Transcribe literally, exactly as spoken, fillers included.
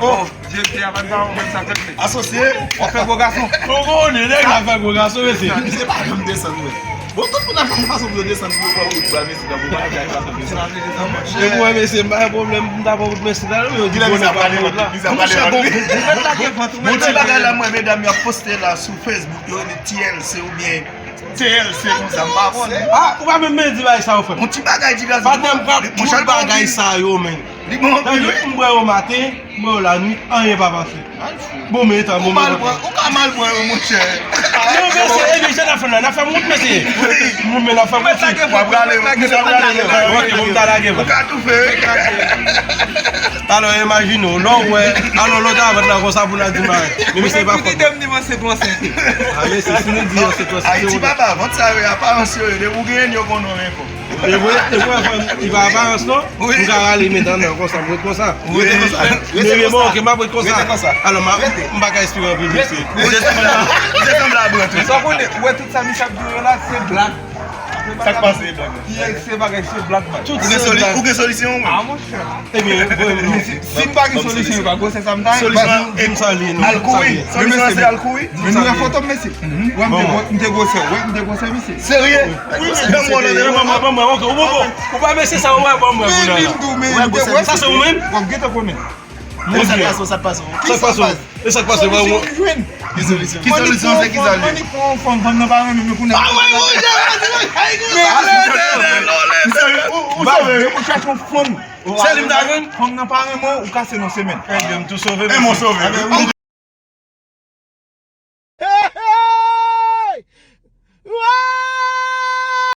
Oh, Jefte a pa t ba ou menm sa tèt li. Asosye. W ap fè gwo gason. Ou konnen, nèg la fè gwo gason, mesye. Misye pa janm desann, wi. Bon, tout moun ap fè fason pou yo desann, pou yo pran wout bwa, mesye, nan pou bagay fason pou yo desann. Epi, wè, mesye, m pa gen pwoblèm, m ta pran wout, mesye, la, yo di bonè pa wout la. Monchè, bon, bon, bon, bon, bon ti bagay la, mwen, medam, y ap poste la sou Facebook, yo rele T L C oubyen T L C konsa, m pa konnen. Ah, ou pa menm mezi bagay sa yo, frè m. Yon ti bagay ti gaz. Patnè m pran tout bagay sa yo, men. Li bon anpil, wi. M bwè yo maten, m bwè yo lanwit, anyen pa pase. Bon, men etan, bon, men etan. Ou ka mal pran yo, monchè. Non, men se, epi, jan n ap fè la, n ap fè m wont, mesye. Moun, men n ap fè m wont. W ap rale, w ap rale. Ok, bon, m ta lage, ou ka toufe. Alò, imajine w, lè w wè, alò, lòt avèt la konsa pou n al di mari. Men misye pa fòt. Kite m di mwen se pou ansente. Ah, mesye, si nou di yo se pou ansente. Ayiti pa ba vant sa yo, aparans yo ye, depi w genyen l, yo konnen w gen kòb. E vre, e vre, frè m, li pa aparans non. M ka rale men dan nan konsa, m ret konsa. Ou rete konsa. Men, men bon, ok, m ap ret konsa. Rete konsa. Alò, m a, m pa ka espere anpil, mesye. Ou te sanble a, ou te sanble a Brant, wi. Sa konnen, ou wè tout sa misye ap di yo la, se blag. Sa k pase, blag la? T L C bagay, se blag, man. Tout se blag. Ou gen soli-, ou gen solisyon, ou menm? Ah, monchè. Ebyen, bon, bon. Si m pa gen solisyon, e pa gwosès sa m ta ye. Solisyon an, e m salye nou. Al kouri. Solisyon an se al kouri. Men nou wè foto m, mesye. Wè m te gwo-, m te gwosè, wè m te gwosè, mesye. Serye? Wi, mesye. Ban mwen, ban mwen, ban mwen, ok, ou bon, bon. Ou pa mesye sa, ou wè, ban mwen, kounye a la. Wè gwosè, sa se ou menm? W ap gentan konnen. Sa k pase, sa k pase? Sa k pase? E sa k pase, wè, wè. Ki solisyon? Ki solisyon, se ki sa l ye? Mwen ni pran yon fanm, fanm nan pa renmen m, men kounye a. Ah, wè, wè, wè, wè, wè. Ou, ou sove, wi. Ou chache yon fanm. Se li m ta jwenn? Fanm nan pa renmen w, ou kase nan semèn. Ebyen, m tou sove, mesye. Ebyen, m sove.